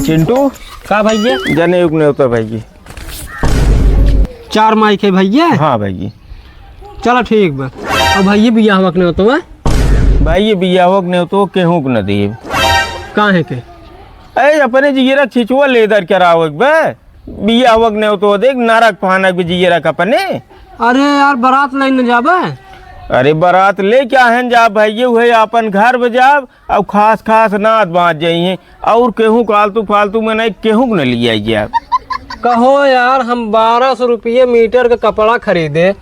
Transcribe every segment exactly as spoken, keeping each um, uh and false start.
चिंटू। का भइया? जनेऊ क नेवता भइया। चार माई के भइया? हाँ भइया। चला ठीक बा। अब भइया बियाहवा क नेवता बा? भइया बियाहवा क नेवता केहू क न देब। काहे के? अरे अपने जियरा छिछुआ लेदर करावे के बा। बियाहवा क नेवता देख नरक पहाना के जियरा क अपने। अरे यार, बारात लेने जाबे? अरे बारात लेके आहन जाब भइया, उहे आपन घर बजाब। अब खास खास नात बाँच जइहें, अउर केहू क आलतू फालतू में नहीं, केहू क न लियाई जाब। कहो यार, हम बारह सौ रुपये मीटर क कपड़ा खरीदे,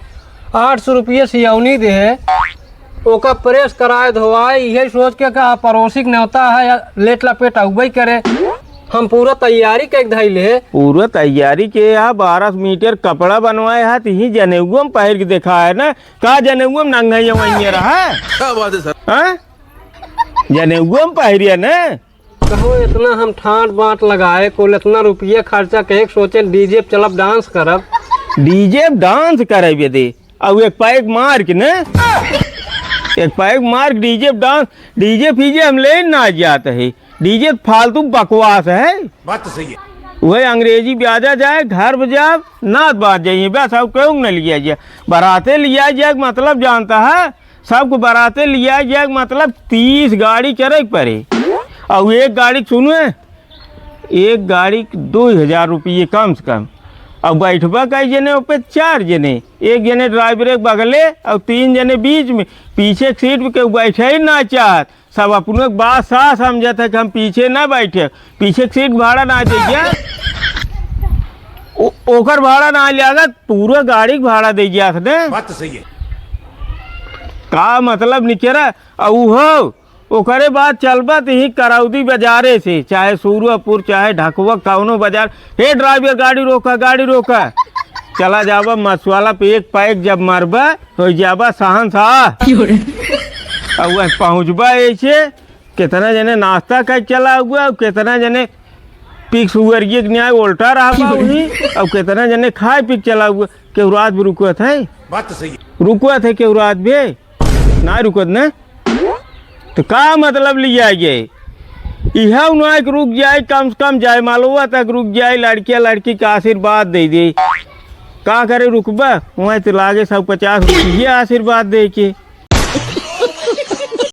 आठ सौ रुपये सियौनी देहे, ओका प्रेस कराए धोआए, इहे सोच के का पड़ोसी क नेवता है, या लेट लपेट अउबे करे। हम पूरा तैयारी कइके धइले। पूरा तैयारी के हा, बारह सौ मीटर कपड़ा बनवाए हा, तिही जनेउआ में पहिर के देखाए ना, का जनेउआ में नंगइया वइया रहा? क्या बात है सर। हाँ? जनेउआ में पहिरिया ना। कहो, इतना हम ठाट बाट लगाए, कुल इतना रुपया खर्चा, कहे के सोचे डीजे पे चलब, डांस करब। डीजे पे डांस करब यदि, अब एक पैक मार के ना, एक पैक मार के डीजे पे डांस, डीजे फीजे हम ले ना जात है, डीजे फालतू बकवास है। बात तो सही है। वही अंग्रेजी ब्याजा जाए, घर बजाब, नात बाज जाइए, बस अब केहू न लिया जाए, बराते लिया जाए, मतलब जानता है, सबको बराते लिया जाए, मतलब तीस गाड़ी चढ़े के पड़े। और एक गाड़ी सुनो, एक गाड़ी के दो हजार रुपये कम से कम। अब बैठबा कई जने, ओपे चार जने, एक जने ड्राइवर के बगले और तीन जने बीच में, पीछे के सीट पे केहू बैठे ही ना चाहत। सब अपने बात साफ समझत है कि हम पीछे ना बैठे, पीछे के सीट भाड़ा ना दे गया। ओ-, ओकर भाड़ा ना लागत, पूरा गाड़ी के भाड़ा दे गया ने। बात तो सही है। का मतलब निकरा, आ उहो, ओकरे बाद चलबा त ही करौदी बाजारे से, चाहे सूरजपुर, चाहे ढकुआ, कौनो बाजार, "हे ड्राइवर, गाड़ी रोका, गाड़ी रोका।" चला जाबा मसवाला पे एक पैक जब मारबा, हो जाबा शहंशाह। अब वह पहुँचबा ऐसे, कितना जने नाश्ता कर चला हुआ, और कितना जने पीक सुअरिये के न्याय उल्टा रहा बा वही, और कितना जने खाए पी के चला हुआ। केहू रात भी रुकत है? बात तो सही है। रुकत है केहू रात भी? ना रुकत ना? तो का मतलब लिया जाए? इहा उन्हें के रुक जाए, कम से कम जयमालवा तक रुक जाए, लड़किया लड़की का आशीर्वाद दे दे। का करे रुकबा? वहीं तो लागे सौ पचास रुपये आशीर्वाद दे के।